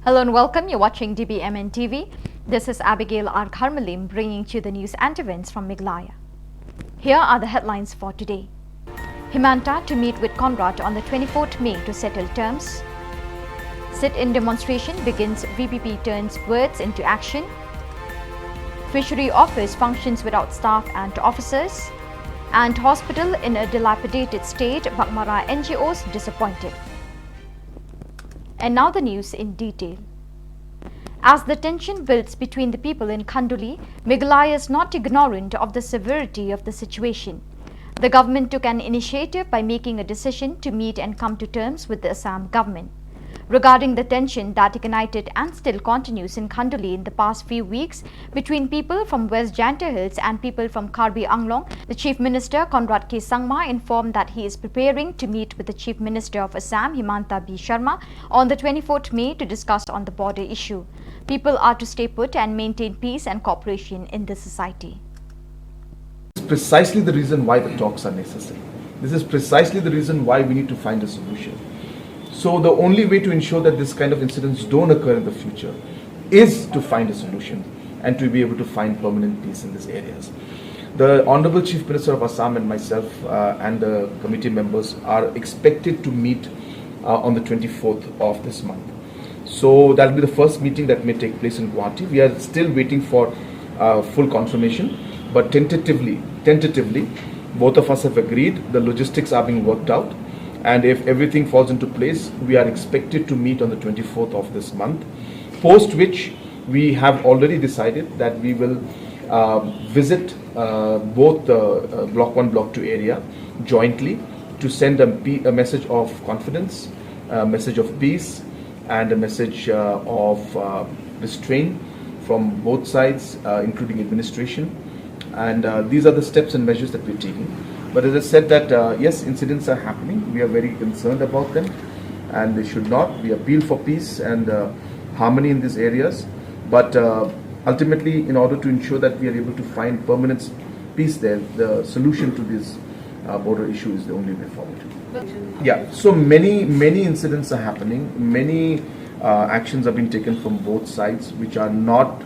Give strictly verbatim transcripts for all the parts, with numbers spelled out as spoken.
Hello and welcome. You're watching D B M N T V. This is Abigail R Kharmalim bringing to you the news and events from Meghalaya. Here are the headlines for today. Himanta to meet with Conrad on the twenty-fourth May to settle terms. Sit-in demonstration begins, V P P turns words into action. Fishery office functions without staff and officers. And hospital in a dilapidated state, Baghmara N G Os disappointed. And now the news in detail. As the tension builds between the people in Khanduli, Meghalaya is not ignorant of the severity of the situation. The government took an initiative by making a decision to meet and come to terms with the Assam government. Regarding the tension that ignited and still continues in Khanduli in the past few weeks between people from West Jaintia Hills and people from Karbi Anglong, the Chief Minister Conrad K Sangma informed that he is preparing to meet with the Chief Minister of Assam, Himanta B Sharma, on the twenty-fourth May to discuss on the border issue. People are to stay put and maintain peace and cooperation in the society. This is precisely the reason why the talks are necessary. This is precisely the reason why we need to find a solution. So the only way to ensure that this kind of incidents don't occur in the future is to find a solution and to be able to find permanent peace in these areas. The Honorable Chief Minister of Assam and myself uh, and the committee members are expected to meet uh, on the twenty-fourth of this month. So that'll be the first meeting that may take place in Guwahati. We are still waiting for uh, full confirmation, but tentatively, tentatively, both of us have agreed. The logistics are being worked out, and if everything falls into place, we are expected to meet on the twenty-fourth of this month. Post which, we have already decided that we will uh, visit uh, both the uh, Block One, Block Two area jointly to send a, pe- a message of confidence, a message of peace, and a message uh, of uh, restraint from both sides, uh, including administration. And uh, these are the steps and measures that we're taking. But as I said, that uh, yes, incidents are happening. We are very concerned about them, and they should not. We appeal for peace and uh, harmony in these areas. But uh, ultimately, in order to ensure that we are able to find permanent peace there, the solution to this uh, border issue is the only way forward. Yeah, so many, many incidents are happening. Many uh, actions have been taken from both sides, which are not,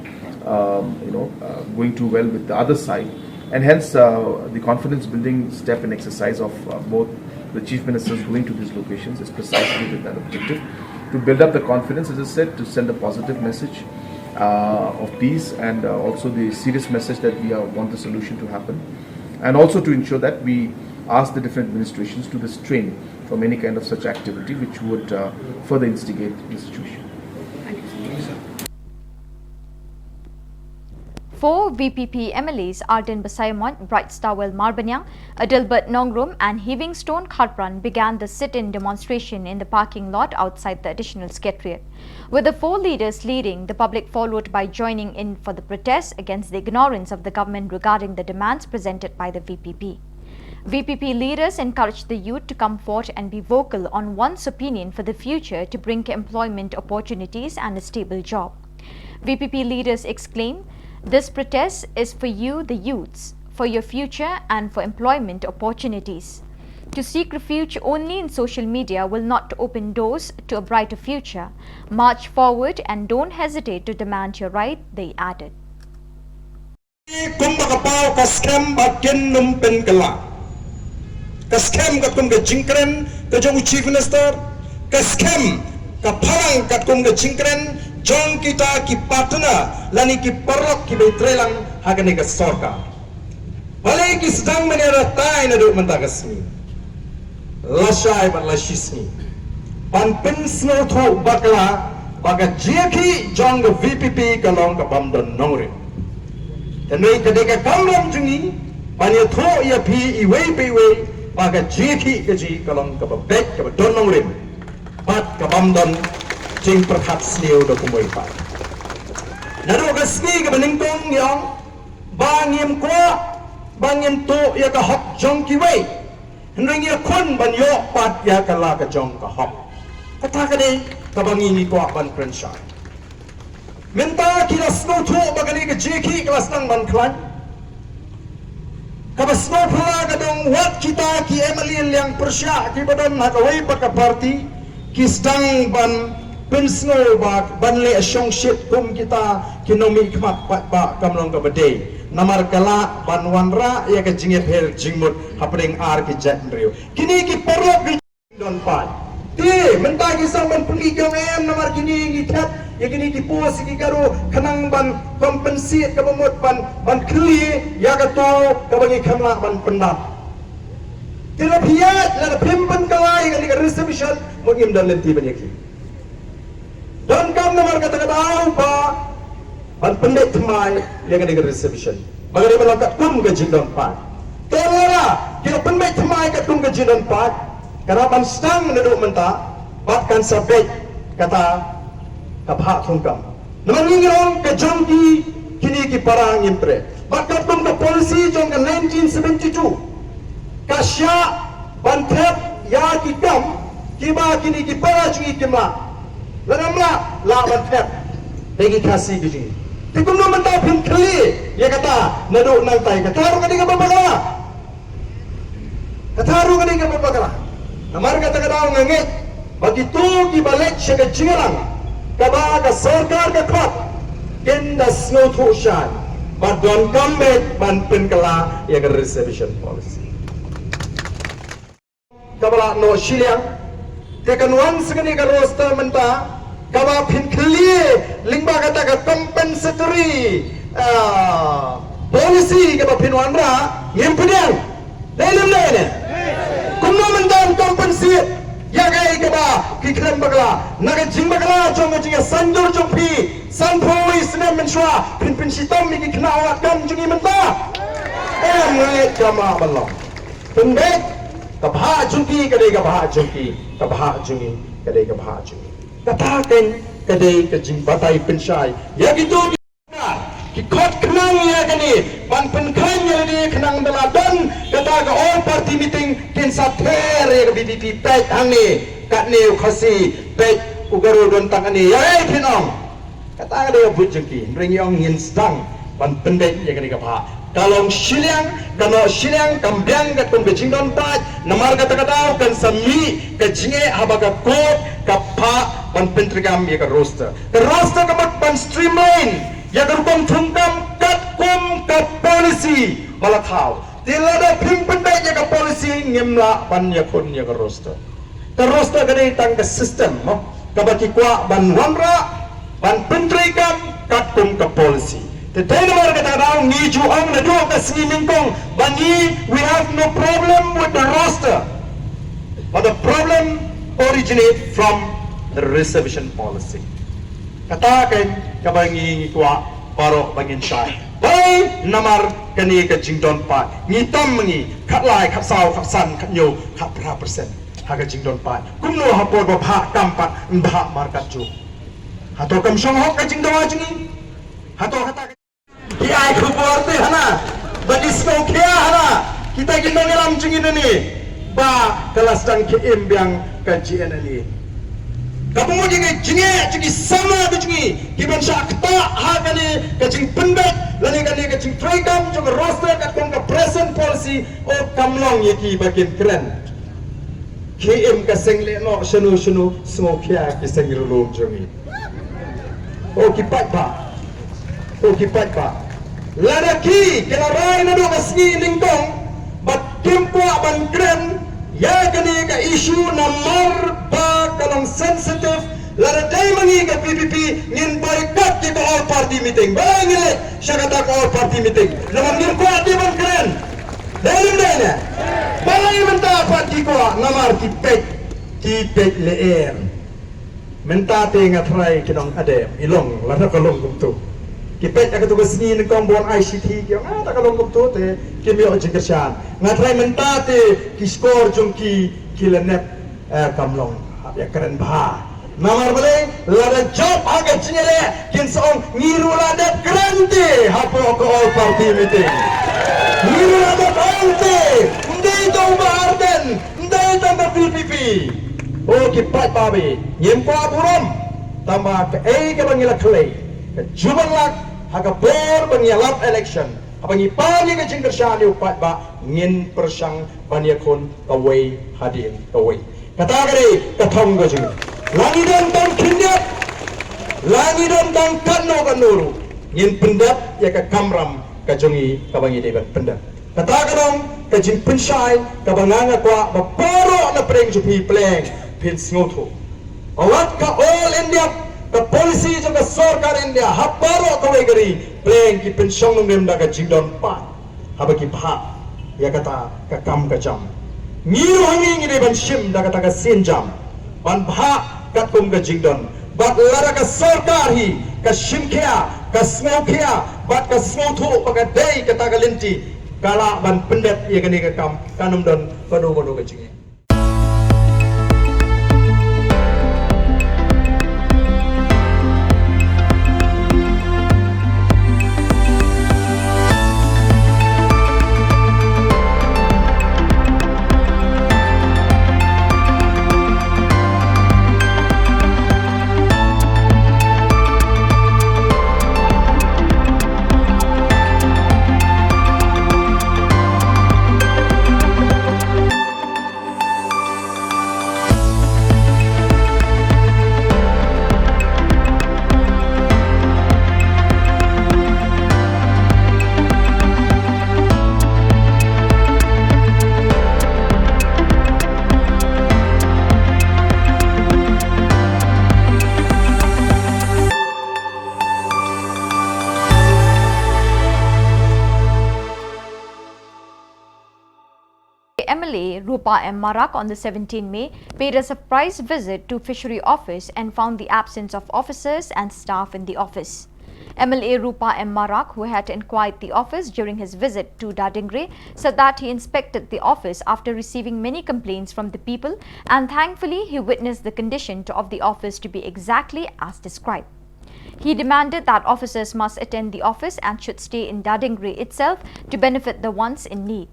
um, you know, uh, going too well with the other side. And hence, uh, the confidence building step and exercise of uh, both the chief ministers going to these locations is precisely with that objective, to build up the confidence, as I said, to send a positive message uh, of peace, and uh, also the serious message that we uh, want the solution to happen, and also to ensure that we ask the different administrations to restrain from any kind of such activity which would uh, further instigate the situation. Four V P P M L As, Ardent Basaiawmoit, Brightstarwell Marbaniang, Adelbert Nongrum and Heaving Stone Kharpran, began the sit-in demonstration in the parking lot outside the Additional Secretariat. With the four leaders leading, the public followed by joining in for the protest against the ignorance of the government regarding the demands presented by the V P P. V P P leaders encouraged the youth to come forth and be vocal on one's opinion for the future to bring employment opportunities and a stable job. V P P leaders exclaimed, "This protest is for you, the youths, for your future and for employment opportunities. To seek refuge only in social media will not open doors to a brighter future. March forward and don't hesitate to demand your right," they added. Kumba ka paw ka skhem ba kin nym pynkylla. Ka skhem katkum ka jingkren ka jong u Chief Minister, ka skhem ka phalang katkum ka jingkren jong kita ki partner lane ki paralok kiba ïatreilang ha kane ka sorkar. Balei ki sdang ban ïa ratai naduh mynta ka sngi? Lashai bad lashisngi ban pynsngewthuh bakla ba ka jingïakhih jong ka V P P ka long ka bym don nongrim. Hynrei ka dei ka kamram jong ngi ban ïathuh ïa phi iwei pa iwei ba ka jingïakhih ka jong ngi ka long kaba beit, kaba don nongrim bad ka bym don jingpyrkhat sniew da kumwei pat. Naduh ka sngi kaba nyngkong ngi ong ba ngim kwah ba ngin tuh ïa ka hok jong kiwei. Hynrei ngi khun ban ïoh pat ïa ka la ka jong ka hok. Kata ka dei kaba ngi ngi kwah ban kren shai. Mynta ki la sngewthuh ba kane ka jingïakhih ka la sdang ban khlaiñ. Kaba sngewphylla ka dei wat kita ki M L A liang pyrshah kiba don ha kawei pat ka party ki sdang ban Pynsngew ba ban leh shongshit kum kita ki nongmihkhmat paidbah kam long kaba dei. Namar ka lah ban wanrah ïa ka jingïapher jingmut hapdeng ar ki jaitbynriew. Kine ki paralok ki don paid. Te mynta ki sdang ban pynmih ki ong em, namar kine ngi thep ïa kine ki post ïa ki Garo khnang ban compensate kaba mut ban, ban khlieh ïa kato kaba ngi khlem lah ban pyndap. Te lada phi ïaid, lada phim pynkylla ïa kane ka reservation, mut ngim don lynti ban ïa ki. Donkam namar kata ka daw ba ban pynbeit thymmai ïa kane ka reservation. Ba ka dei ban long katkum ka jingdon paid. Te lada ki la pynbeit thymmai katkum ka jingdon paid, ka dei ban sdang naduh mynta bad kan sa beit kata ka bhah thungkam. Namar ngi ngi ong ka jong ki, kine ki para ngim treh. Bad katkum ka policy jong ka nineteen seventy-two, ka shah ban thep ïa ki kam kiba kine ki para jong ngi kim lah. Lada ym lah, lah ban thep da ki Khasi ki jong ngi. Te kumno mynta phin khlieh ïa kata naduh nangtai? Kata ruh ka dei kaba bakla. Kata ruh ka dei kaba bakla. Namar kata ka daw nga ngeit ba kito kiba leit sha ka jingïalang kaba ka sorkar ka khot kin da sngewthuh shai ba donkam beit ban pynkylla ïa ka reservation policy. Kaba la noh shiliang, te kan wan sa kane ka roster mynta kaba phin khlieh lyngba kata ka compensatory, ah, policy kaba phin wanrah, ngim pdiang. Dei ne ym dei ne? Kumno mynta yn compensate ïa kaei kaba ki khlem bakla? Na ka jingbakla jong ka jingïasaiñdur jong phi sanphew wei snem mynshuwa, phin pynshitom ïa ki khynnah wad kam jong ngi mynta? Em, ngeit ka ma ban long. Pynbeit, ka bhah jong ki ka dei ka bhah jong ki, ka bhah jong ngi ka dei ka bhah jong ngi. Kata kein ka dei ka jingbatai pynshai ïa kito ki khot khnang ïa kane ban pynkheiñ ïa lade khnang ba la don kata ka all party meeting, kin sa ther ïa ka V P P, peit hangne katne u Khasi, peit u Garo don tang kane, ïa ei phin ong. Kata ka dei ka buit jong ki. Hynrei ngi ong ngin sdang ban pynbeit ïa kane ka bhah. Ka long shiliang, ka noh shiliang, kam biang katkum ka jingdon paid. Namar kata ka daw kan sa mih ka jingeh haba ka court ka phah ban pyntreikam ïa ka roster. Ka roster ka mut ban streamline ïa ka rukom thungkam katkum ka policy ba la thaw. Te lada phim pynbeit ïa ka policy, ngim lah ban ïakhun ïa ka roster. Ka roster ka dei tang ka system, mo, kaba ki kwah ban wanrah, ban pyntreikam katkum ka policy. Te dei namar kata ka daw ngi ju ong naduh ka sngi nyngkong ba ngi, we have no problem with the roster, but the problem originate from the reservation policy. Kata kein kaba ngi, ngi kwah baroh ba ngin shai. Balei? Namar kane ka jingdon paid. Ngi tam ngi, khatlai, khatsaw, khatsan, khathynñiew, khatphra percent ha ka jingdon paid. Kumno ha por ba bhah kam pat yn bhah markat jong? Hato kam shong hok ka jingdawa jong ngi? Hato kata ki ai khubor te hana ba ki sngewkhia hana kita ki nongïalam jong ngi nangne ba ka la sdang khie im biang ka G N L A. Kaba mut ïa ka jingeh jong ki samla ka jong ngi ki ban shah ktah ha kane ka jingpynbeit lane kane ka jingtreikam jong ka roster katkum ka present policy, o kam long ïa ki ba kin kren. Khie im ka seng lehnoh shano shano, sngewkhia ki seng rilum jong ngi. O ki paidbah. O ki paidbah. Lada ki, ki la rai naduh ka sngi nyngkong bad kim kwah ban kren ïa kane ka issue namar ba ka long sensitive, lada dei ma ngi ka V P P ngin boycott ïa ka all party meeting. Balei ngin leit sha kata ka all party meeting? Namar ngim kwah ki ban kren. Dei ne ym dei ne? Balei mynta pat ki kwah? Namar ki peit, ki peit lyer. Mynta te nga tharai ki nong Adem, i long, lada ka long kumto. Ki peit ha kato ka sngi nyngkong ba wan ai shithi, ki ong, ah, lada ka long kumto te kim ïoh jingkyrshan. Nga tharai mynta te ki shkor jong ki, ki la nep, eh, kam long. Hap ïa kren bha. Namar balei, lada jop ha ka jingïaleh, kin sa ong, ngi ruh la dep kren te hapoh ka all party meeting. Ngi ruh la dep ong te, ym dei tang u Bah Ardent, ym dei tang ka V P P. O ki paidbah, ngim kwah burom. Tangba kaei kaba ngi la khlei, ka ju ban lak ha ka por ba ngi ïalap election. Haba ngi pan ïa ka jingkyrshan ïa u paidbah, ngin pyrshang ban ïakhun kawei hadien kawei. Kata ka dei ka thong ka jong ngi. La ngi don tang khyndiat, la ngi don tang katno katno ruh, ngin pyndep ïa ka kamram ka jong ngi kaba ngi dei ban pyndep. Kata ka dang ka jingpynshai kaba nga nga kwah ba baroh na pdeng jong phi pleng phin sngewthuh. Wat ka All India, ka policy jong ka sorkar India ha baroh kawei ka ri, pleng ki pynshong nongrim da ka jingdon paid haba ki bhah ïa kata ka kam ka jam. Ngi ruh ha ngi ngi dei ban shim da kata ka sienjam ban bhah katkum ka jingdon. Bad lada ka sorkar hi ka shim khia, ka sngew khia bad ka sngewthuh ba ka dei kata ka lynti, ka lah ban pyndep ïa kane ka kam, kan ym don kano kano ka jingeh. M L A Rupa M Marak on the seventeenth May paid a surprise visit to Fishery Office and found the absence of officers and staff in the office. M L A Rupa M Marak, who had inquired the office during his visit to Dadingri, said that he inspected the office after receiving many complaints from the people, and thankfully he witnessed the condition to, of the office to be exactly as described. He demanded that officers must attend the office and should stay in Dadingri itself to benefit the ones in need.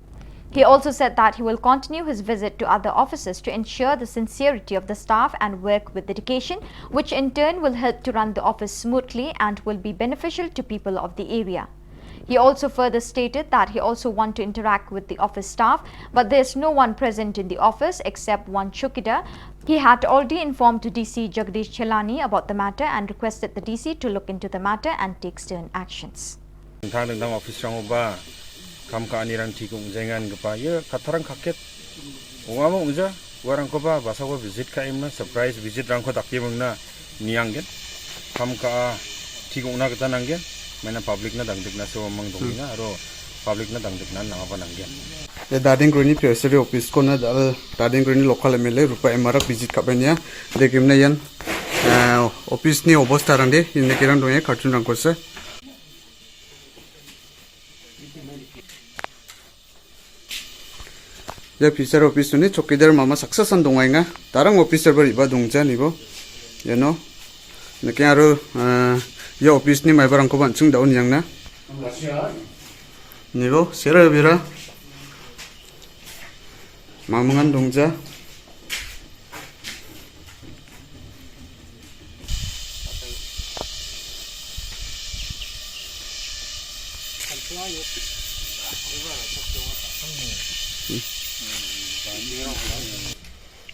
He also said that he will continue his visit to other offices to ensure the sincerity of the staff and work with dedication, which in turn will help to run the office smoothly and will be beneficial to people of the area. He also further stated that he also want to interact with the office staff, but there's no one present in the office except one chowkidar. He had already informed D C Jagdish Chelani about the matter and requested the D C to look into the matter and take stern actions. Dingtang dingtang office rang uba kam ka ani rang thik ung jengan gepa ye katharang kaket. Ung amang uja warang ko ba basa ko visit ka imna surprise visit rang ko dak ye mangna niang gen. Kam ka thik ung na kata nang gen. Maina public na dang dik na so mang dong na aro public na dang dik na nang apa nang gen. Ya Dadingri ni P S R office ko na dal Dadingri ni local M L A Rupa M Marak visit ka banya de kim na yan. Eh, office ni obos tarang de in de kirang dong ye cartoon rang ko se. Ya P S R office ni chowkidar mama success an dong ai nga. Tarang officer bari ba dong ja ni bo. Ya no. Neke aro, eh, ya office ni mai barang ko ban chung daun yang na. Ni bo, sera bira. Mamangan dong ja.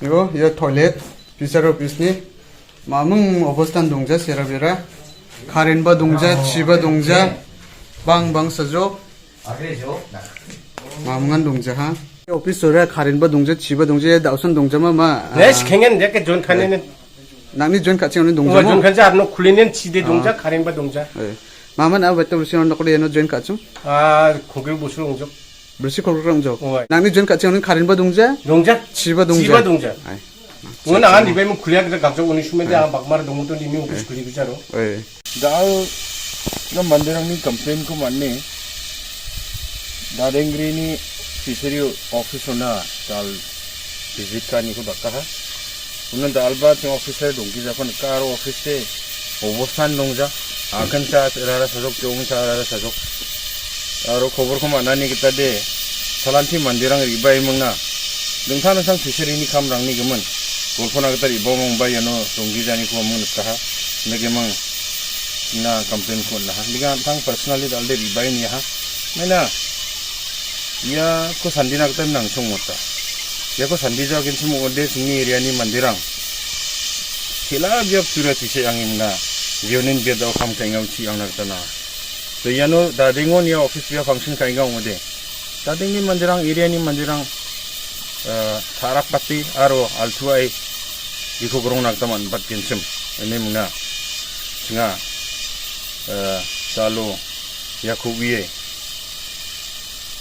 Yo, yo toilet, P S R office ni. Mamung obostan dongja, sera bera. Karen ba dongja, chi ba dongja. Bang bang sajo. Mamungan dongja ha. Office sora karen ba dongja, chi ba dongja, dausan dongja ma ma. Nesh kengen dia ke jon khanen. Nangni jon kaching ni dongja. Jon khaja arno khulinen chi de dongja, karen ba dongja. Maman a betul sino nokle no jon kachung. Ah, khogri busur dongja. Bersi khogri dongja. Nangni jon kaching ni karen ba dongja. Dongja. Chi ba dongja. Chi ba dongja. Ngon angan dibai mo khulia kita gakjak uni shume de ang bakmar dong to ni mi office khuli bijaro. Dal na mandirang ni complain ko manne. Dadengri ni fishery office ona dal visit ka ni ko dakka ha. Una dal ba ching officer dongki japan karo office te obostan dongja. Akan cha rara sajok chong cha rara sajok. Aro khobor ko manani kita de salanti mandirang ribai mangna. Dengthan sang fishery ni kam rang ni gemen. Golpho na kita ribai mang bai ano dongki jani ko mang nekaha. Nege mang na complain ko na. Dengan tang personally dal de ribai ni ha. Mena. Ya ko sandi na kita nang chong mota. Ya ko sandi ja kin sumu ode sini area ni mandirang. Kila biap sura ti se ang imna. Yonin biap dau kam kai ngau chi ang nak tana. To yano dadeng on ya office biap function kai ngau ngode. Dadeng ni mandirang area ni mandirang. Eh, tharak pati aro altuai. Iko grong nak taman bat kinsim. Ini muna. Singa. Eh, salo. Ya kubiye.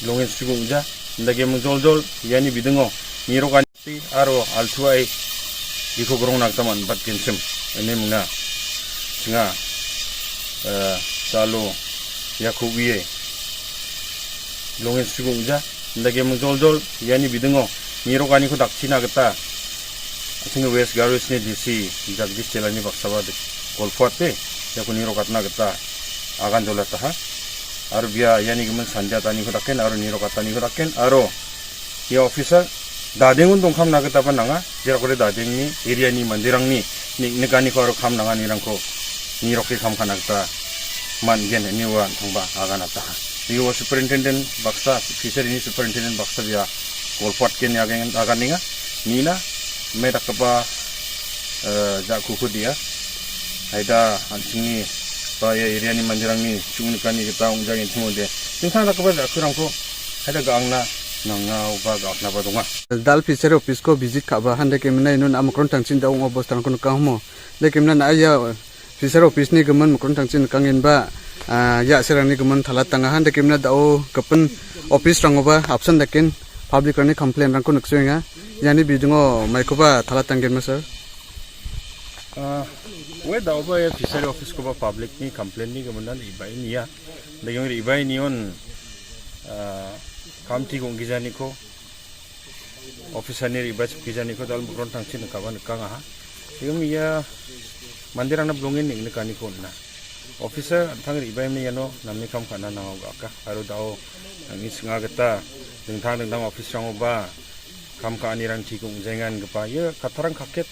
Longin sugung ja. Ndage mujol jol. Yani bidengo. Nirok ani. Ti aro altuai iko grong nak taman bat kinsim. Ini muna. Singa. Eh, salo. Ya kubiye. Longin sugung ja. Ndage mujol jol. Yani bidengo. Nirok ani ko dakchina kita. Asing West Garo isni D C Jagdish Chelani baksaba de kolfot te. Ya ko nirok atna kita. Agan jola taha. Aro bia yani gemen sandia tani ko daken. Aro nirok atani ko daken. Aro. Ya officer, dadeng un tongkham na kita pananga, jera kore dadeng ni, area ni, mandirang ni, ni, ni kani ko aro kham nanga nirang ko, nirok ke kham khana kita, man gen ni wa thangba, aga na ta. Ni wa superintendent baksa, fisher ni superintendent baksa bia, kolfot ke ni aga, aga ninga, ni na, me dak kapa, eh, ja kuku dia, haida, ansing ni, ba ya area ni, mandirang ni, chung ni kani kita, ung jagin chung de. Tingkang dak kapa ja kurang ko, Hada ga angna nanga uba ga angna ba donga. Dal fishery office ko visit ka ba hande ke menai nun am kron tangchin da ung obos tang kun kang mo. De ke menai na ya fishery office ni gemen kron tangchin kangin ba, ah, ya serang ni gemen thalat tanga hande ke menai da o kepen office rang uba absent dakin public rani complain rang kun ksuinga. Yani bidungo mai ko ba thalat tangin ma sir. Ah, we da uba ya fishery office ko ba public ni complain ni gemen nan ibai ni ya. Da yung ibai ni on, ah, kam ti kong gizani ko. Officer ni riba chip kizani ko dal mukron tang chin ka ban ka nga ha. Yung ya mandir ang na blongin ning ni kani ko na. Officer thang riba ni yano nam ni kam kana na ga ka. Aro dao ang is nga geta ding thang ding dang office rang ba kam ka ani rang ti kong jengan gepa ya katarang kaket.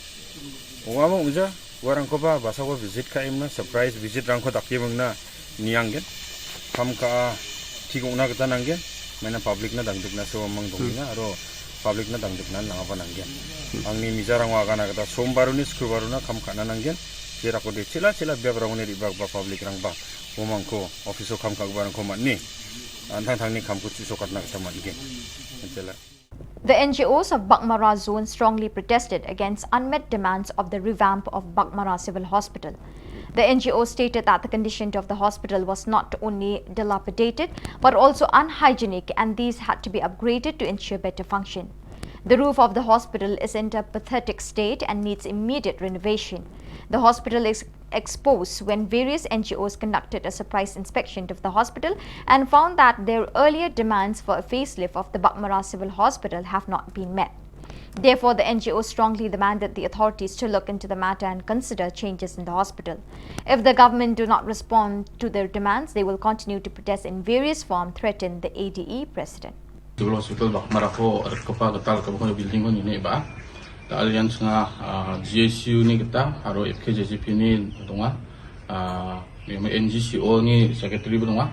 Wa mo uja, wa rang ko ba, basa wa visit ka im na, surprise visit rang ko dak im na, niang gen. Kam ka, ti kong na kita nang gen, maina public na dang duk na sewa mang dong na, aro public na dang duk na nang apa nang gen. Ang ni mija rang wa ka na kita, som baru ni, skru baru na, kam ka na nang gen, kira ko de, chila, chila, biar rang ni di ba, ba public rang ba, wa mang ko, office kam ka ba rang ko mat ni, antang tang ni kam ko chiso kat na kita mat gen. Chila. The N G Os of Baghmara zone strongly protested against unmet demands of the revamp of Baghmara Civil Hospital. The N G O stated that the condition of the hospital was not only dilapidated but also unhygienic, and these had to be upgraded to ensure better function. The roof of the hospital is in a pathetic state and needs immediate renovation. The hospital is exposed when various N G Os conducted a surprise inspection of the hospital and found that their earlier demands for a facelift of the Baghmara Civil Hospital have not been met. Therefore, the N G Os strongly demanded the authorities to look into the matter and consider changes in the hospital. If the government do not respond to their demands, they will continue to protest in various forms, threatened the A D E president. Civil Hospital Baghmara ko rkpa kata rkpa ko building ko ni ne ba. Ta alian snga, ah, G S U ni kata, aro F K J G P ni donga, ah, N G C O ni secretary ba donga,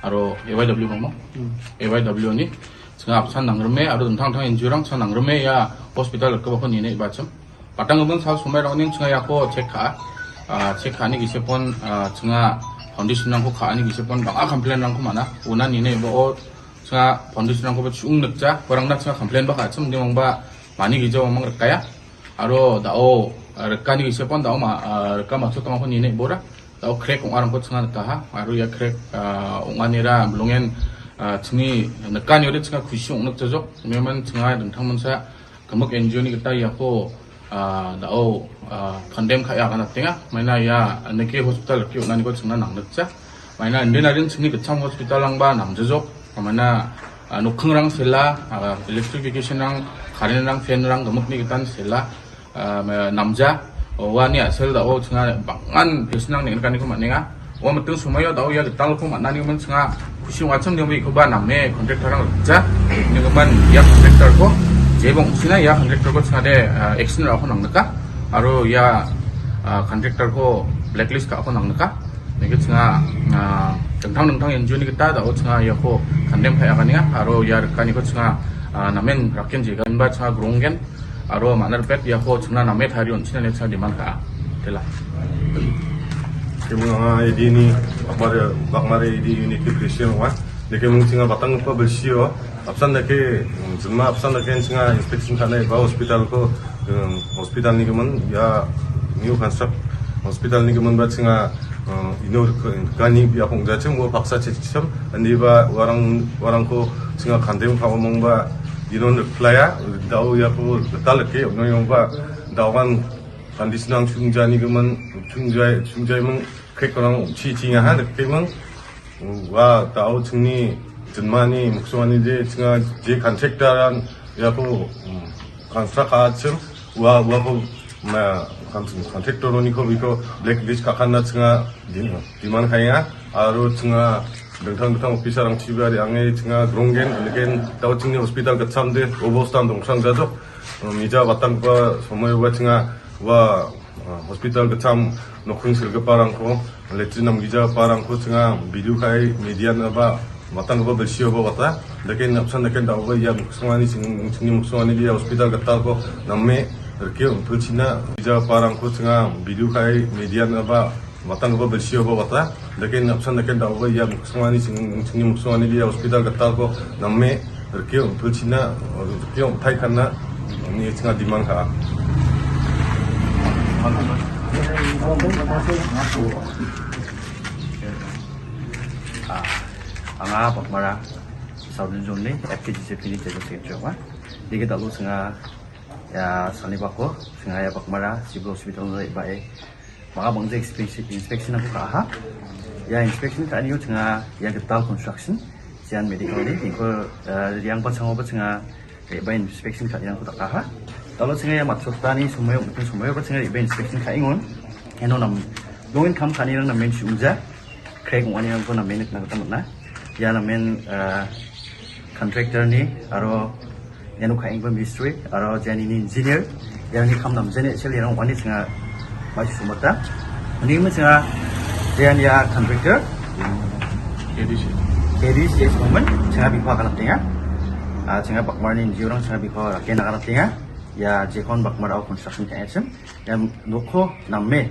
aro A Y W ba mo. Hmm. A Y W ni snga apsan nang reme, aro dentang tang injurang snga nang reme ya hospital rkpa ko ni ne ba cham. Patang abang sal sumai rong ning snga ya ko check ka, ah, check ka ni gise pon, ah, snga foundation nang ko ka ni gise pon bang a complain rang ko mana, una ni ne ba o Snga foundation rang ko ba chung nak cha, barang nak snga complain ba ka chum di mang ba mani ki jaw mang rkaya. Aro da o rka ni ki sepon da o ma, ah, rka ma chu tang ko ni ne bora. Da o crack ong arang ko snga ka ha. Aro ya crack, ah, ong ani ra blungen, ah, chungi naka ni ore snga khushi ong nak cha jok. Memang snga dang thang man sa Kamuk N G O ni kita ya ko, ah, da o, ah, condemn ka ya kana tenga. Maina ya neke hospital ki nani ko chungna nang nak cha. Maina inde na din chungni kachang hospital lang ba nam jajok. Maina, ah, nukhang rang sela, ah, electrification rang, current rang, fan rang, kamuk ni kitan sela, ah, ma-, namja. O wa ni asel da o chunga bangan pisnang ni kan ni ko maninga. Wa matung sumai o da o ya getang ko man nani man snga khushi wa cham ni ko ba nam me contractor rang ja ni man ya contractor ko je bong sina ya contractor ko snga de, ah, action ra ko nang naka aro ya, ah, contractor ko blacklist ka ko nang naka ni ke snga, ah, tentang tentang N G O ni kita da o snga ya ko condemn ka ya ka ni aro ya ka ni ko snga, ah, namen rakin je kan ba snga grong gen aro manar pet ya ko snga name thari on sina ne snga demand ka. Ke mung nga edi ni, Bakmara, Bakmara edi unit ke Christian wa. Deke mung singa batang pa bersih wa. Apsan deke, jema apsan deke singa inspection kane ba hospital ko, em, hospital ni kemen ya new construct hospital ni kemen ba singa, em, inor kani biya pung jachim wo paksa chichisam. Andi ba warang, warang ko singa kandem pa mung ba inor playa, dau ya ko betal ke, no yong ba dawan Kandi snang chungjai ni kemen, chungjai, chungjai meng, kek orang chi chi nga ha, kek meng. Wa, tau chungni, jenma ni, muksua ni je, chinga, je contractor an, ya ko, hmm, construct a chim, wa, wa ko, ma, kan, contractor ni ko, biko, blacklist ka kan na chinga, di, di man kaya, aro chinga, dengthang dengthang officer ang chiba di ange, chinga, grongen, legen, tau chungni hospital kacham de, obo stan dong sang jajok, mija batang pa, somoi wa chinga, wa, Ah, hospital kacham nokhung sirga parang ko, letri nam gija parang ko chinga bidu kai median aba, matang aba bersih aba bata, daken apsan daken da aba ya mukswani ching, chingni mukswani dia hospital katal ko, namme, rkio, pulchina, gija parang ko chinga bidu kai median aba, matang aba bersih aba bata, daken apsan daken da aba ya mukswani ching, chingni mukswani dia hospital katal ko, namme, Rkio, pulchina, rkio, thai khanna, ni chinga demand ka. Ah, anga Bakmara, Southern Zone ni, F K G C P ni, jaga sing chwa. Digi dalu singa, ya, sani bako, singa ya Bakmara, Civil Hospital ni ba e. Maka bang je inspection, inspection aku ka ha. Ya inspection ka ni singa, ya Getal Construction. Sian medical ni, ingko, eh, yang pa chang pa chang, eh, ba inspection ka yang ku tak ha. Talo chang ya mat sota ni sumayo, mungkin sumayo pa chang, eh, ba inspection ka ingon. Eno nam, dongin kam ka ni rang nam men sumja. Craig ngwan yang ko nam men na kata na. Ya nam men, eh, contractor ni, aro Ïa nu kha ing ba mistri, aro jan ini engineer, ïa ni kham nam jan actually ïa nang wani singa ba shi sumata. Ni mu singa jan ïa contractor. K D C. K D C moment, singa bikwa ka laptinga. Ah, singa Bakmar ni jiu rang singa bikwa ka na ka laptinga. Ïa jekon Bakmar au construction ka action. Ïa nokho nam me.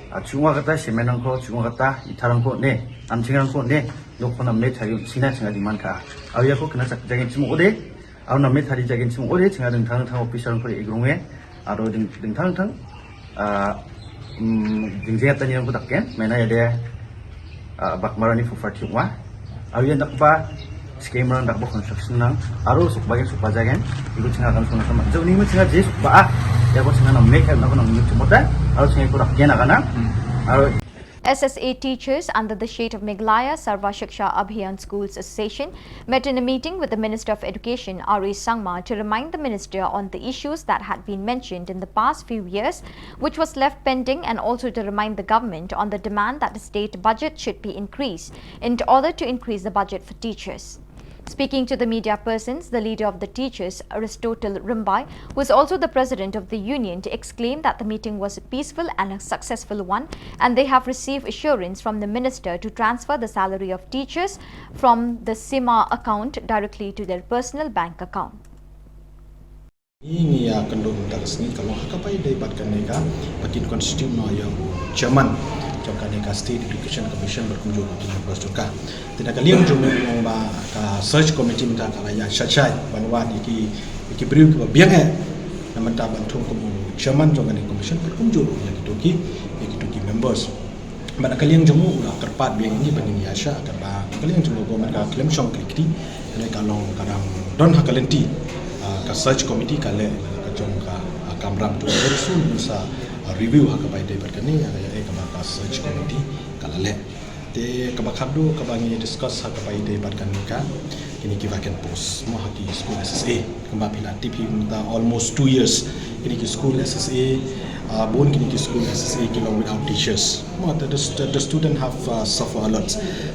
Ah, chungwa kata, semen rang ko, chungwa kata, ithar rang ko ne, am ching rang ko ne, nokho nam me chayu, singa singa demand ka. Au ïa ko kena sak jagin chimu ode. Au nam me thari jagin chim ore chinga ding thang thang officer ko e grung e. Aro ding, ding thang thang. Ah, mm, ding jeng tani ko takken. Mena ya de, ah, Bakmara ni fu far thiwa. Au ya dak ba scheme rang dak ba construction nang. Aro suk ba gen suk ba jagen. Iku chinga kan suna sama. Jauh ni mu chinga je suk ba ah. Ya ko chinga nam me kan na ko nam ni chumota. Aro chinga ko dak gen agana. Aro S S A teachers under the shade of Meghalaya Sarva Shiksha Abhiyan Schools Association met in a meeting with the Minister of Education, R A Sangma, to remind the minister on the issues that had been mentioned in the past few years, which was left pending, and also to remind the government on the demand that the state budget should be increased in order to increase the budget for teachers. Speaking to the media persons, the leader of the teachers, Aristotle Rimbai, who is also the president of the union, exclaimed that the meeting was peaceful and a successful one, and they have received assurance from the minister to transfer the salary of teachers from the SIMA account directly to their personal bank account. Ngi, ngi ïa kynduh mynta ka sngi ka long ha kaba ïadei bad kane ka ba kin constitute noh ïa u chairman jong kane ka State Education Commission bad kumjuh ruh ki members jong ka. Te na ka liang jong u long ba ka search committee mynta ka la ïa shai shai ban wad ïa ki, ïa ki briew kiba biang eh na mynta ban thung kum u chairman jong kane ka commission bad kumjuh ruh ïa kito ki, ïa kito ki members. Bad na ka liang jong u la kyrpad biang ïa ngi ba ngin ïa shah katba na ka liang jong u government ka khlem shong kri kri. Kane ka long ka dang don ha ka lynti, ah, ka search committee ka leh ka jong ka, ah, kamram tu. Very soon ngin sa, ah, review ha kaba ïadei bad kane, ah, ïa kaba ka search committee ka la leh. Te kaba khatduh kaba ngi discuss ha kaba ïadei bad kane ka kine ki vacant post mo ha ki school S S A. Kumba phi la tip hi mynta almost two years kine ki school S S A, ah, bun kine ki school S S A ki long without teachers. Mo the, the, the student have, ah, suffer a lot.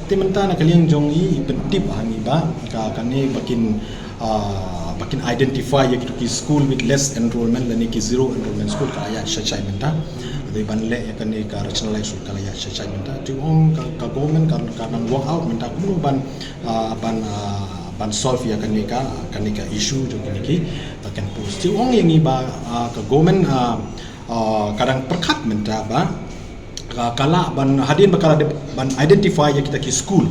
Te mynta na ka liang jong i pyntip ha ngi ba ka kane ba kin, ah, ba kin identify ïa kitu ki school with less enrollment lane ki zero enrollment school ka la ïa shai shai mynta. Dei ban leh ïa kane ka rationalize ka la ïa shai shai mynta. Te ong ka, ka government ka, ka nang work out mynta kumno ban, ah, ban, ah, ban solve ïa kane ka, kane ka issue jong kane ki, ah, vacant post. Te ong ïa ngi ba, ah, ka government, ah, Ah, ka dang pyrkhat mynta ba ka, ka lah ban, hadien ba ka la dep ban identify ïa kita ki school,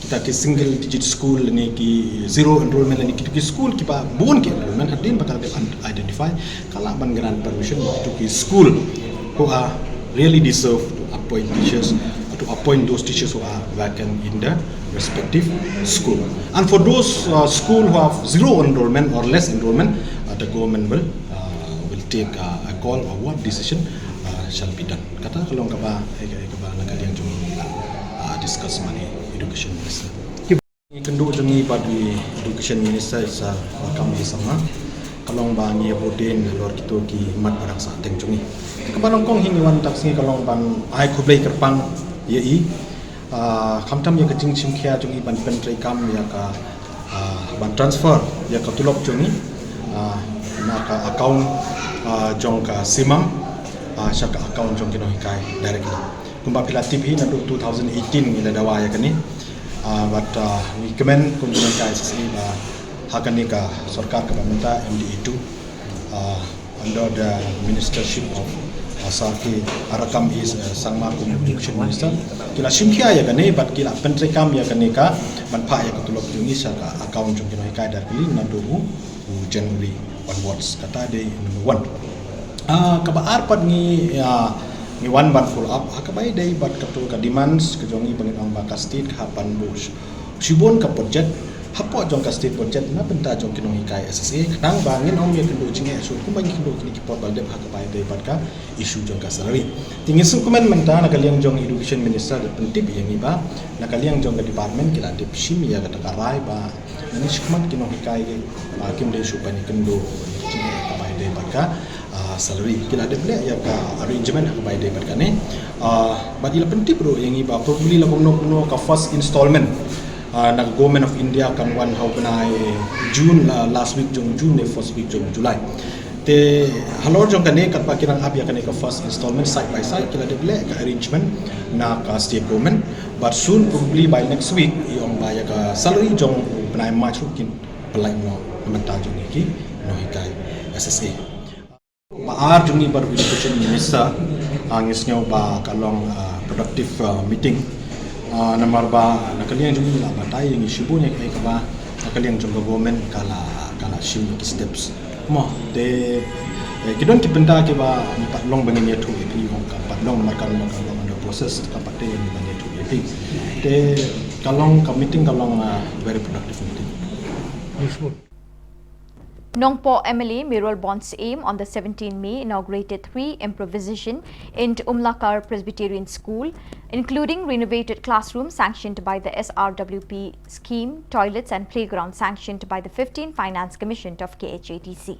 kita ki single digit school ne ki zero enrollment ne kita ki school kiba bun ki enrollment, hadien ba ka la dep identify, ka lah ban grant permission to ki school who are really deserve to appoint teachers, to appoint those teachers who are vacant in the respective school. And for those uh, school who have zero enrollment or less enrollment, uh, the government will uh, will take uh, a call or what decision uh, shall be done. Kata ka long kaba, eh, kaba na ka liang jong ngi, uh, discuss ma i education minister. Ngi kynduh jong ngi bad i education minister sa, uh, kam i sama. Ka long ba ngi ïa bud dien halor kito ki mat ba dang sah teng jong ngi. Kaba nyngkong hi ngi wan tak sngi ka long ban ai khublei kyrpang ïa i. Ah, khamtam ïa ka jingshim khia jong i ban pyntreikam ïa ka, ah, ban transfer ïa ka tulop jong i, ah, na ka account, ah, jong ka simam, ah, sha ka account jong ki nonghikai directly. Kumba phi la tip hi naduh two thousand eighteen ngi la dawa ïa kane. Ah, bad, ah, ngi kmen kum ki nonghikai S S A ba ha kane ka sorkar kaba mynta M D A two, ah, under the ministership of, uh, Sir K Arakam is, uh, Sangma kum education minister. Ki la shim khia ïa kane bad ki la pyntreikam ïa kane ka ban phah ïa ka tulop jong i sha ka account jong ki nonghikai directly naduh u, u January onwards. Kata dei number one. Ah, kaba ar pat ngi, ah, ngi wan ban follow up ha kaba ïadei bad kato ka demands ka jong i ba ngin ong ba ka state ka hap ban buh shibun ka budget hapoh jong ka state budget na bynta jong ki nonghikai S S A, khnang ba ngin ym ïakynduh jingeh shuh kumba ngi kynduh kine ki por ba la dep ha kaba ïadei bad ka issue jong ka salary. Te ngi sngewkmen mynta na ka liang jong education minister da pyntip ïa ngi ba na ka liang jong ka department ki la dep shim ïa kata ka rai ba ngi shikmat ki nonghikai, ah, kim dei shuh ban ïakynduh jingeh ha kaba ïadei bad ka ah, salary. Ki la dep leh ïa ka arrangement ha kaba ïadei bad kane. Ah, bad i la pyntip ruh ïa ngi ba probably la kumno kumno ka first installment, ah, na ka Government of India kan wan ha u bnai June, la last week jong June ne first week jong July. Te halor jong kane katba ki nang ap ïa kane ka first installment side by side ki la dep leh ka arrangement na ka state government. But soon, probably by next week, i ong ba ïa ka salary jong u bnai March ruh kin pynlait noh na bynta jong ki nonghikai S S A. Ba ar jong ngi bad u education minister, ah, ngi sngew ba ka long, ah, productive, ah, meeting. Ah, namar ba na ka liang jong ngi la batai ïa ngi shibun ïa kaei kaba na ka liang jong ka government ka la, ka la shim ïa ki steps. Mo te, eh, ki don ki bynta kiba ngi pat long ba ngin ïathuh ïa phi, ka pat long namar ka long, ka long under process, ka pat te ngi ban ïathuh ïa phi. Te ka long ka meeting ka long, ah, very productive meeting. Nongpoh M L A Mayralborn Syiem on the seventeenth May inaugurated three improvisation in Umlakar Presbyterian School, including renovated classroom sanctioned by the S R W P scheme, toilets and playground sanctioned by the fifteenth Finance Commission of K H A D C.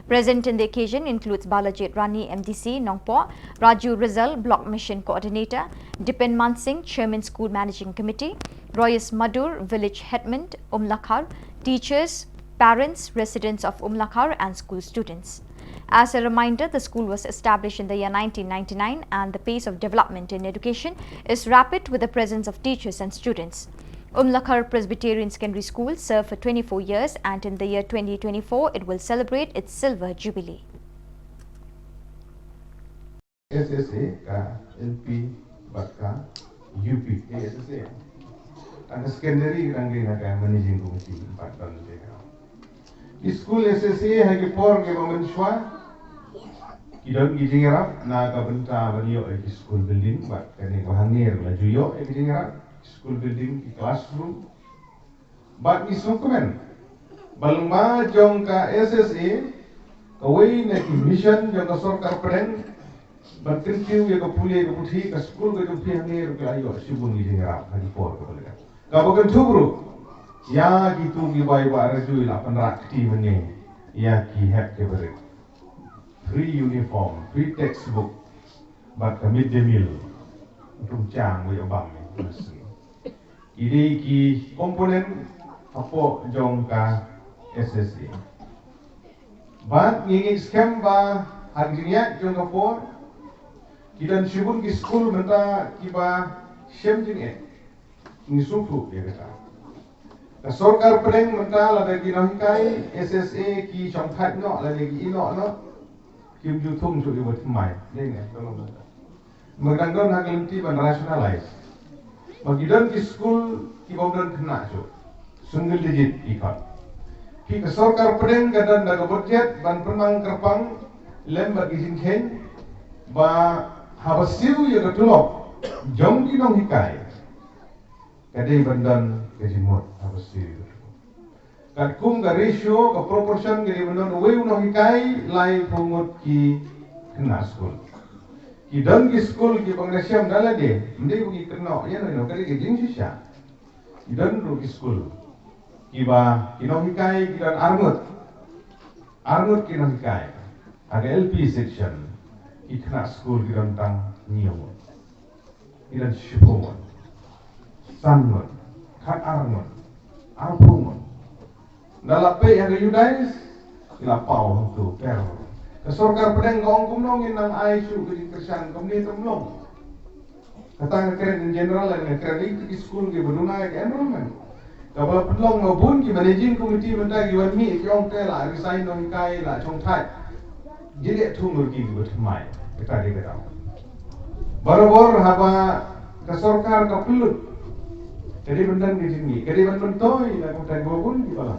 Present in the occasion includes Balajit Rani, M D C, Nongpoh, Raju Rizal, Block Mission Coordinator, Dipen Mansing, Chairman School Managing Committee, Royce Madur, Village Headman, Umlakhar, teachers, parents, residents of Umlakhar, and school students. As a reminder, the school was established in the year nineteen ninety-nine, and the pace of development in education is rapid with the presence of teachers and students. Umlakhar Presbyterian Secondary School served for twenty-four years, and in the year twenty twenty-four, it will celebrate its silver jubilee. S S A ka L P bad ka U P. Ka S S A. Tang ka secondary ka dang dei na ka managing committee bad don te ka. Ki school S S A ha ki por kiba mynshuwa ki don ki jingïarap na ka bynta ban ïoh ïa ki school building bad kane ka hangne la ju ïoh ïa ki jingïarap, ki school building, ki classroom. Bad ngi sngewkmen ba lyngba jong ka S S A, kawei na ki mission jong ka sorkar pdeng ban kyntiew ïa ka pule ka puthi, ka skul ka jong phi hangne ruh ki la ïoh shibun ki jingïarap ha ki por kaba la dep. Kaba kynthup ruh ïa kito kiba i Bah Raju i la pynrah kti mynne ïa ki hep ki barit, free uniform, free textbook bad ka mid day meal. Tung chang wei obam ni. Ki dei ki component hapoh jong ka S S A. Bad ngi ngeit skhem ba ha ki jingïaid jong ka por ki don shibun ki skul mynta kiba shem jingeh. Ngi sngewthuh ïa kata. Ka sorkar pdeng mynta lada ki nonghikai S S A ki shongthait noh lada ki ïehnoh noh, Kim ju thung shuh ïa u ba thymmai. Dei ne, tolong. Ba dang don ha ka lynti ban rationalize. Ba ki don ki skul ki bym don khynnah shuh. Single digit ki khot. Ki ka sorkar pdeng ka don da ka budget ban pynmang kyrpang lem bad ki jingkheiñ ba haba siew ïa ka tulop jong ki nonghikai. Ka dei ban don ka jingmut haba siew. Katkum ka ratio, ka proportion ka dei ban don uwei u nonghikai laiphew ngut ki khynnah skul. Ki don ki skul kiba nga shem da lade, ym dei ba ki kynnoh ïa no ïa no, ka dei ka jingshisha. Ki don ruh ki skul kiba ki nonghikai ki don ar ngut. Ar ngut ki nonghikai. Ha ka L P section ki khynnah skul ki don tang hynñiew ngut. Ki don shiphew ngut, san ngut, khatar ngut, arphew ngut. Nga la peit ha ka U DISE, ki la paw hangto per. Ka sorkar pdeng ka ong kumno ngin nang ai shuh ka jingkyrshan kumne, tam long. Kata nga kren in general, nga kren ïa ki skul kiba duna ïa ka enrollment. Kaba la pynlong ba bun ki managing committee mynta ki wan mih ki ong te la resign nonghikai, la shong thait. Ki leh thung ruh ki kiba thymmai. Kata dei kata. Barabor haba ka sorkar ka pynlut, ka dei ban don ka jingmih, ka dei ban myntoi na ka bynta ba bun kiba la.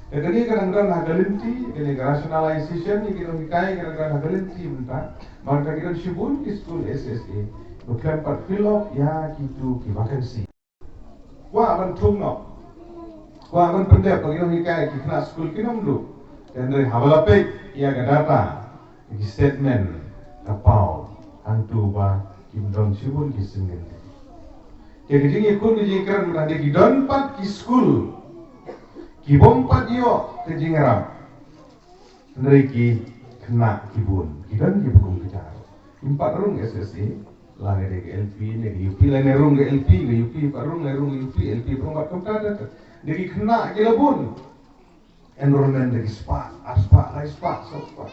Ka dei ka dang don ha ka lynti, ka dei ka rationalization, ka dei ka dang don, ka dang don ha ka lynti mynta. Mar ka dei don shibun ki skul S S A ba khlem pat fill up ïa kitu ki vacancy. Kwah ban thung noh, kwah ban pyndep ba ki nonghikai, ki khynnah skul kim duh. Hynrei haba la peit ïa ka data, ki statement, ka paw hangtu ba kim don shibun ki single. Te ka jingïakhun, ka jingkren mynta, ki don pat ki skul ki bym pat ïoh ka jingïarap. Hynrei ki khynnah ki bun, ki don kiba kum kita. Kim pat rung S S A, la ka dei ka L P ne ka U P, lane rung ka L P ka U P, pat rung, lane rung ka U P, L P pat rung, pat kumta. Dei ki khynnah ki la bun. Enrollment dei ki spah, ar spah, lai spah, saw spah.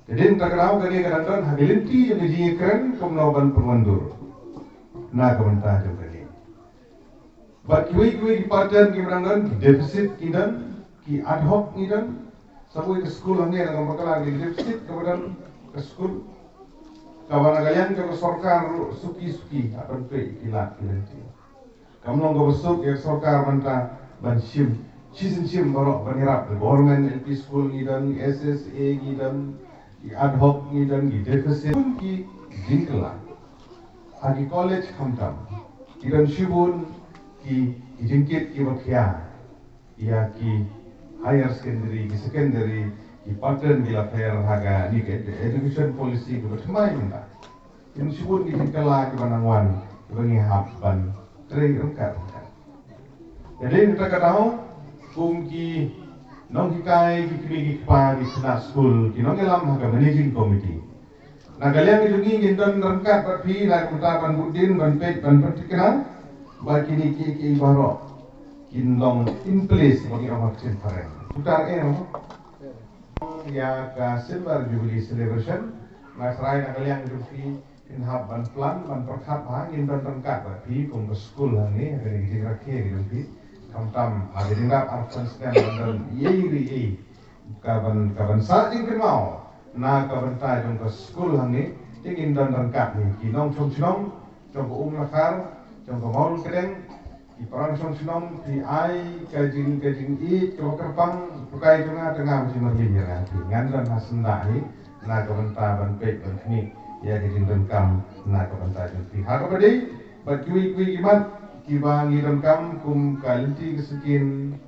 Te dei mynta ka daw ka dei ka dang don ha ka lynti ïa ka jingïakren kumno ban pynwandur na ka bynta jong ka dei. Bad kiwei kiwei ki pattern kiba dang don, ki deficit ki don, ki ad hoc ki don. Sa kawei ka skul hangne na ka bakla ki deficit kaba don ka skul. Kaba na ka liang kaba sorkar ruh suki suki, hap ban peit ki lad ki lynti. Kam long kaba suk ïa ka sorkar mynta ban shim, shisien shim baroh ban ïarap. Government L P school ngi don, S S A ngi don, ki ad hoc ngi don, ki deficit, ki jingkylla. Ha ki college khamtam, ki don shibun ki, ki jingkit kiba khia ïa ki higher secondary, ki secondary, ki pattern ki la pher ha kane ka education policy kiba thymmai mynta. Ki don shibun ki jingkylla kiba nang wan, kiba ngi hap ban trei ryngkat ryngkat. Te dei na kata ka daw, kum ki nonghikai, ki kmie ki kpa, ki khynnah skul, ki nongïalam ha ka managing committee, na ka liang jong ngi ngin don ryngkat bad phi, na ka bynta ban bud dien, ban peit, ban pynthikna ba kine kiei kiei baroh kin long in place, ba ki ong ha ka ktien phareng. Putar eh, ïa ka Silver Jubilee Celebration, nga tharai na ka liang jong phi phin hap ban plan, ban pyrkhat bha, ngin don ryngkat bad phi kum ka skul hangne ha kane ka jingrakhe ka jong phi. Khamtam ha ka jingrap arphew snem ban don ei ei ei ka ban, ka ban sah jingkynmaw na ka bynta jong ka skul hangne. Te ngin don ryngkat ne ki nongshong shnong jong ka Umlakhar, jong ka Mawlyngkdeng, ki para nongshong shnong, phi ai ka jing, ka jingïeit kaba kyrpang, phi kai jong nga, te nga ba jingmyntoi ïa nga, phi ngan don ha syndah hi na ka bynta ban peit ban khmih ïa ka jingdonkam na ka bynta jong phi. Ha kaba dei bad kiwei kiwei ki mat kiba ngi donkam kum ka lynti ka skin,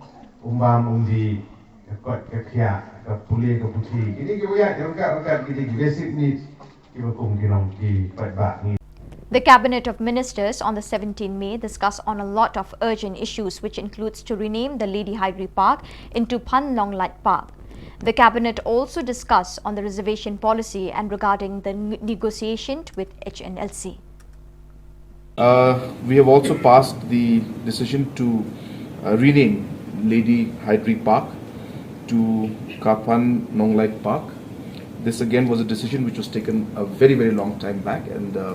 um bam um dih, ka koit ka khiah, ka pule ka puthi, kine kiba ïaid ryngkat ryngkat, kine ki basic needs. The Cabinet of Ministers on the seventeenth May discussed on a lot of urgent issues, which includes to rename the Lady Hydri Park into Phan Nonglait Park. The Cabinet also discussed on the reservation policy and regarding the negotiation with H N L C. Uh, we have also passed the decision to uh, rename Lady Hydri Park to Kaphan Nonglait Park. This again was a decision which was taken a very, very long time back, and uh,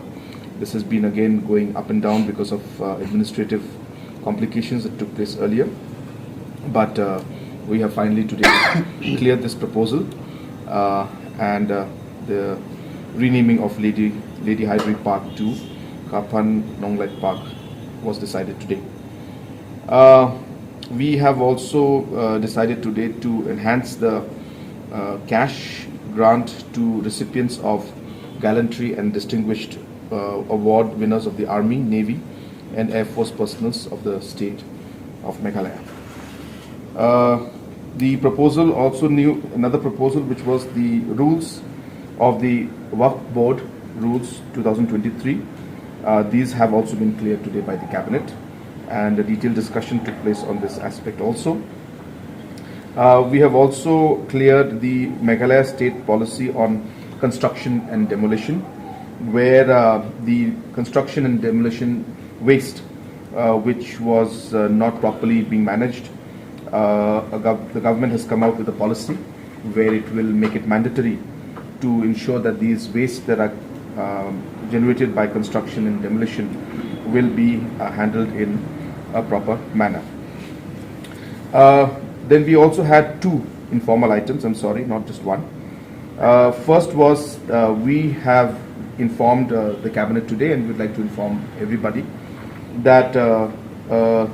this has been again going up and down because of uh, administrative complications that took place earlier. But uh, we have finally today cleared this proposal, uh, and uh, the renaming of Lady, Lady Hydari Park to Kapan Nonglait Park was decided today. Uh, we have also uh, decided today to enhance the uh, cash grant to recipients of gallantry and distinguished uh, award winners of the Army, Navy, and Air Force personnel of the state of Meghalaya. Uh, the proposal also new another proposal, which was the rules of the Waqf Board Rules two thousand twenty-three. Uh, these have also been cleared today by the cabinet, and a detailed discussion took place on this aspect also. Uh, we have also cleared the Meghalaya state policy on construction and demolition, where uh, the construction and demolition waste, uh, which was uh, not properly being managed, uh, a gov- the government has come out with a policy where it will make it mandatory to ensure that these waste that are um, generated by construction and demolition will be uh, handled in a proper manner. Uh, then we also had two informal items, I'm sorry, not just one. Uh, first was uh, we have informed uh, the cabinet today, and we'd like to inform everybody that uh, uh,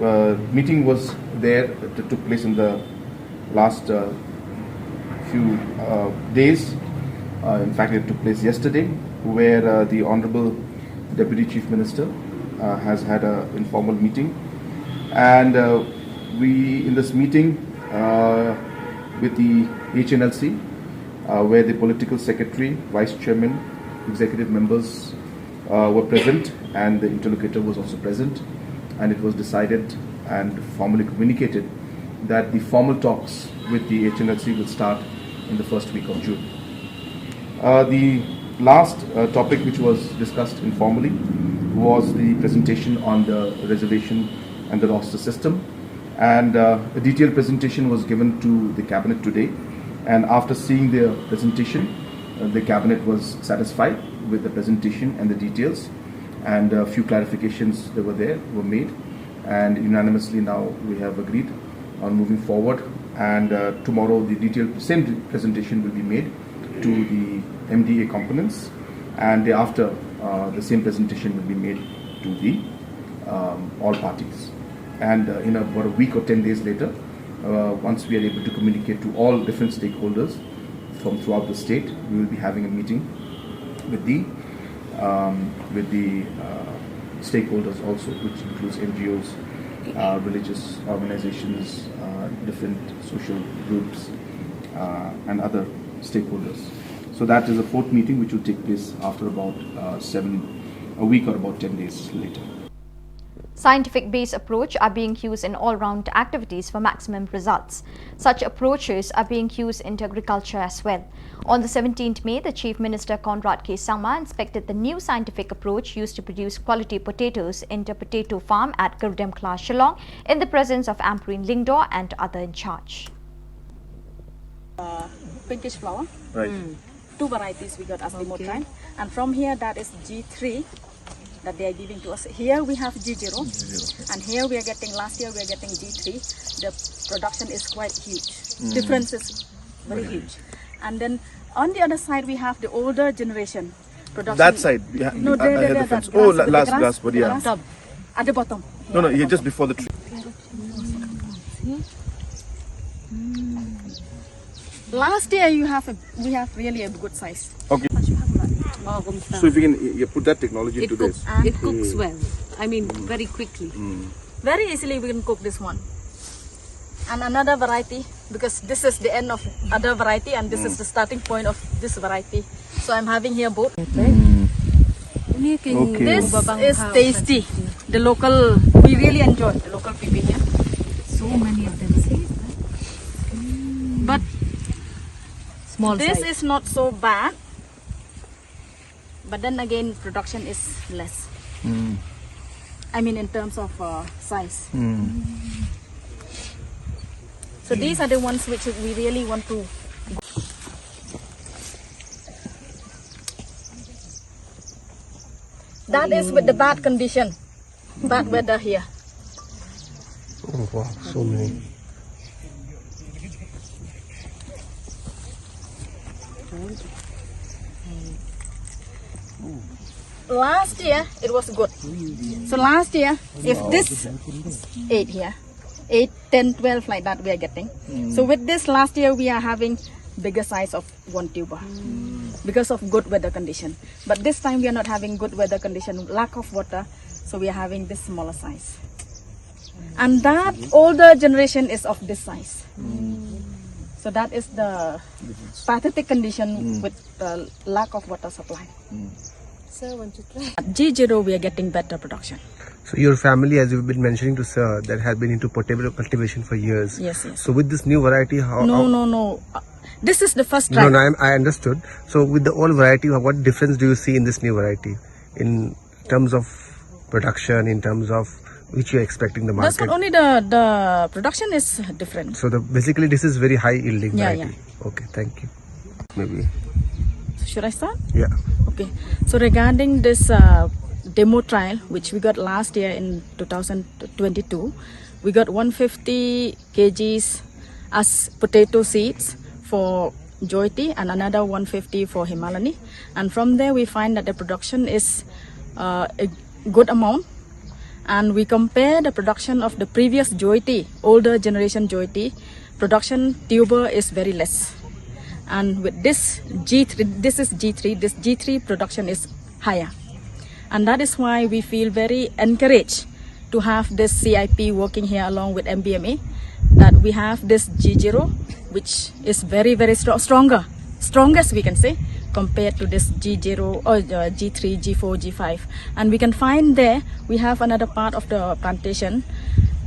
uh, meeting was there that took place in the last uh, few uh, days. Uh, in fact, it took place yesterday, where uh, the Honorable Deputy Chief Minister uh, has had an informal meeting, and uh, we, in this meeting uh, with the H N L C, uh, where the political secretary, vice chairman, executive members uh, were present, and the interlocutor was also present, and it was decided and formally communicated that the formal talks with the H N L C will start in the first week of June. Uh, the last uh, topic which was discussed informally was the presentation on the reservation and the roster system. And uh, a detailed presentation was given to the cabinet today. And after seeing the presentation, uh, the cabinet was satisfied with the presentation and the details. And a few clarifications that were there were made. And unanimously now we have agreed on moving forward. And uh, tomorrow the detailed same presentation will be made to the M D A components, and thereafter uh, the same presentation will be made to the um, all parties. And uh, in about a week or ten days later, uh, once we are able to communicate to all different stakeholders from throughout the state, we will be having a meeting with the um, with the uh, stakeholders also, which includes N G Os, uh, religious organizations, uh, different social groups, uh, and other stakeholders. So that is the fourth meeting, which will take place after about uh, seven, a week or about ten days later. Scientific based approach are being used in all round activities for maximum results. Such approaches are being used in agriculture as well. On the seventeenth May, the Chief Minister Conrad K Sangma inspected the new scientific approach used to produce quality potatoes in a potato farm at Gurdemkhla, Shillong, in the presence of Ampareen Lyngdoh and other in charge. Uh, pinkish flower. Right. Two varieties we got as the okay. Time. And from here, that is G three that they are giving to us. Here we have G zero. G zero. And here we are getting, last year we are getting G three. The production is quite huge. Mm. Difference is very, very huge. And then on the other side, we have the older generation production. That side, yeah, no, there, there, there, that oh, last, last, last, but yeah. At the bottom. No, no, yeah, just before the tree. Last year you have a, we have really a good size. Okay. So if you can you put that technology it into cooks, this. It cooks mm. Well. I mean, mm. Very quickly. Mm. Very easily we can cook this one. And another variety, because this is the end of other variety and this mm. Is the starting point of this variety. So I'm having here both. Mm. Okay. This is tasty. The local, we really enjoy the local people here. So many of them, see? But small this size. Is not so bad. But then again, production is less. Mm. I mean, in terms of uh, size. Mm. So these are the ones which we really want to. That is with the bad condition, bad weather here. Oh, wow, so many. Last year it was good. So last year, if this eight here, eight, ten, twelve, like that we are getting. So with this last year we are having bigger size of one tuber because of good weather condition. But this time we are not having good weather condition, lack of water, so we are having this smaller size. And that older generation is of this size. So that is the pathetic condition with the lack of water supply. Sir, want to try? G zero, we are getting better production. So your family, as you've been mentioning to sir, that has been into potato cultivation for years. Yes, yes. So with this new variety, how? No, how, no, no. Uh, this is the first No, try. No, I, I understood. So with the old variety, what difference do you see in this new variety in terms of production, in terms of which you're expecting the market? That's not only the the production is different. So the basically this is very high yielding Yeah, variety. Okay, thank you. Maybe. Should I start? Yeah. Okay. So regarding this uh, demo trial, which we got last year in two thousand twenty-two, we got one fifty kgs as potato seeds for Jyoti and another one fifty for Himalani. And from there, we find that the production is uh, a good amount. And we compare the production of the previous Jyoti, older generation Jyoti, production tuber is very less. And with this G three, this is G three, this G three production is higher. And that is why we feel very encouraged to have this C I P working here along with M B M A, that we have this G zero, which is very, very stro- stronger, strongest we can say, compared to this G zero or uh, G three, G four, G five. And we can find there, we have another part of the plantation,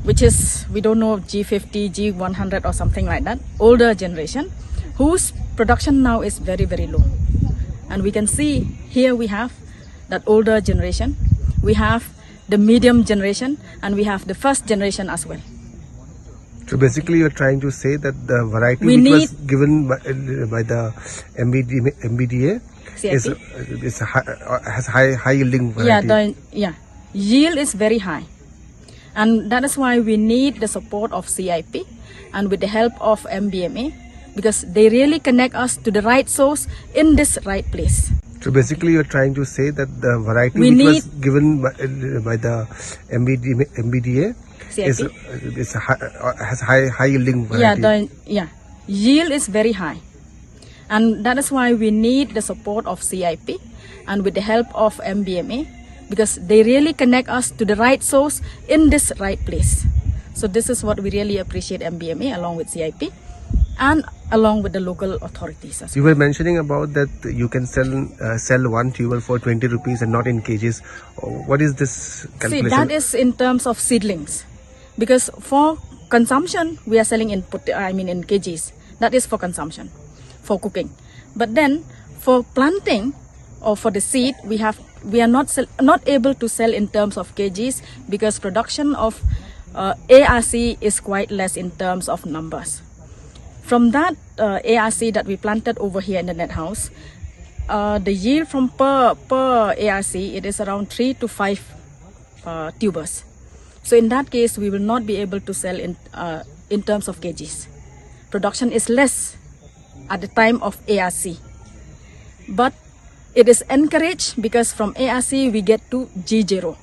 which is, we don't know, G fifty, G one hundred or something like that, older generation, whose production now is very, very low. And we can see here we have that older generation, we have the medium generation, and we have the first generation as well. So basically, you're trying to say that the variety We which was need- given by, uh, by the M B D, M B D A is, C I P? uh, is high, uh, has high high yielding Yeah, variety. The, yeah. Yield is very high. And that is why we need the support of C I P and with the help of M B M A, because they really connect us to the right source in this right place. So basically, you're trying to say that the variety We which need- was given by, uh, by the M B D, M B D A is, C I P? uh, is high, uh, has high high yielding Yeah, variety. The, yeah. Yield is very high. And that is why we need the support of C I P and with the help of M B M A, because they really connect us to the right source in this right place. So this is what we really appreciate M B M A along with C I P and along with the local authorities as well. You were mentioning about that you can sell, uh, sell one tuber for twenty rupees and not in kgs. Uh, What is this See, calculation? That is in terms of seedlings. Because for consumption, we are selling in, pot- I mean, in kgs. That is for consumption, for cooking. But then, for planting or for the seed, we have we are not sell, not able to sell in terms of kgs because production of uh, A R C is quite less in terms of numbers. From that uh, A R C that we planted over here in the net house, uh, the yield from per per A R C, it is around three to five uh, tubers. So in that case, we will not be able to sell in uh, in terms of kgs. Production is less at the time of A R C, but it is encouraged because from A R C we get to G zero,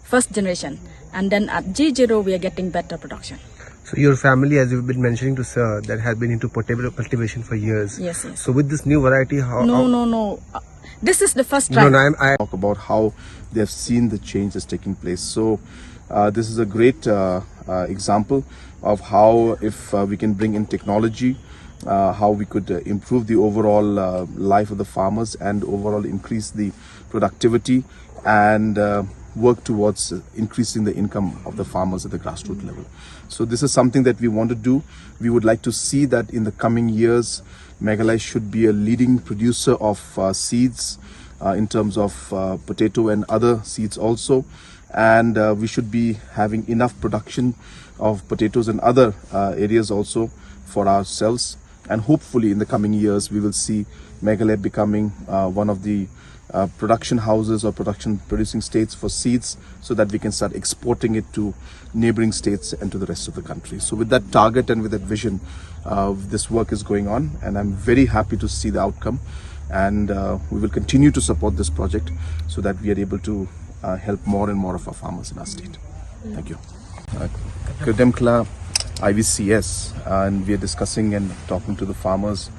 first generation, and then at G zero we are getting better production. So your family, as you've been mentioning to sir, that has been into potato cultivation for years. Yes, yes. So with this new variety, how? No, how- no, no. Uh, this is the first try. No, no, I'm, I Talk about how they've seen the change that's taking place. So, uh, this is a great uh, uh, example of how, if uh, we can bring in technology, uh, how we could uh, improve the overall uh, life of the farmers and overall increase the productivity and uh, work towards uh, increasing the income of the farmers at the grassroots level. So, this is something that we want to do. We would like to see that in the coming years, Meghalaya should be a leading producer of uh, seeds uh, in terms of uh, potato and other seeds also. And uh, we should be having enough production of potatoes and other uh, areas also for ourselves. And hopefully, in the coming years, we will see Meghalaya becoming uh, one of the uh, production houses or production producing states for seeds so that we can start exporting it to neighboring states and to the rest of the country. So with that target and with that vision, uh, this work is going on, and I'm very happy to see the outcome. And uh, we will continue to support this project so that we are able to uh, help more and more of our farmers in our state. Thank you. Uh, Kyrdan Kla I V C S, and we are discussing and talking to the farmers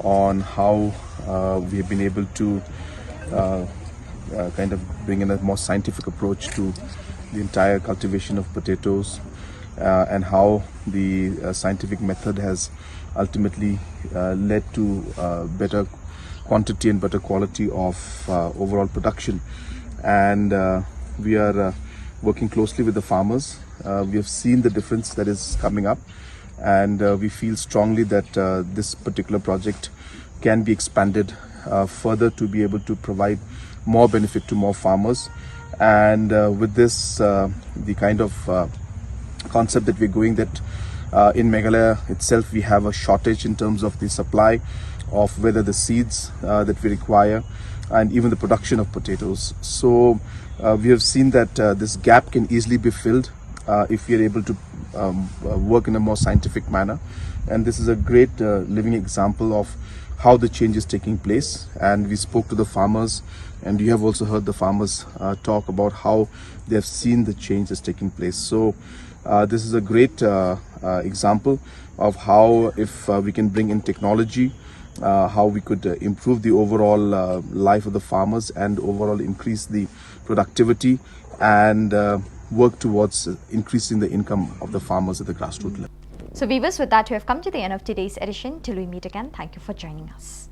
on how uh, we have been able to uh, uh, kind of bring in a more scientific approach to the entire cultivation of potatoes, uh, and how the uh, scientific method has ultimately uh, led to uh, better quantity and better quality of uh, overall production. And uh, we are uh, working closely with the farmers. Uh, we have seen the difference that is coming up, and uh, we feel strongly that uh, this particular project can be expanded uh, further to be able to provide more benefit to more farmers. And uh, with this, uh, the kind of uh, concept that we're going, that uh, in Meghalaya itself we have a shortage in terms of the supply of whether the seeds uh, that we require and even the production of potatoes. So uh, we have seen that uh, this gap can easily be filled uh, if we are able to um, uh, work in a more scientific manner. And this is a great uh, living example of how the change is taking place. And we spoke to the farmers, and you have also heard the farmers uh, talk about how they have seen the change that's taking place. So uh, this is a great uh, uh, example of how, if uh, we can bring in technology, uh, how we could uh, improve the overall uh, life of the farmers and overall increase the productivity and uh, work towards uh, increasing the income of the farmers at the grassroots level. So, viewers, with that, we have come to the end of today's edition. Till we meet again, thank you for joining us.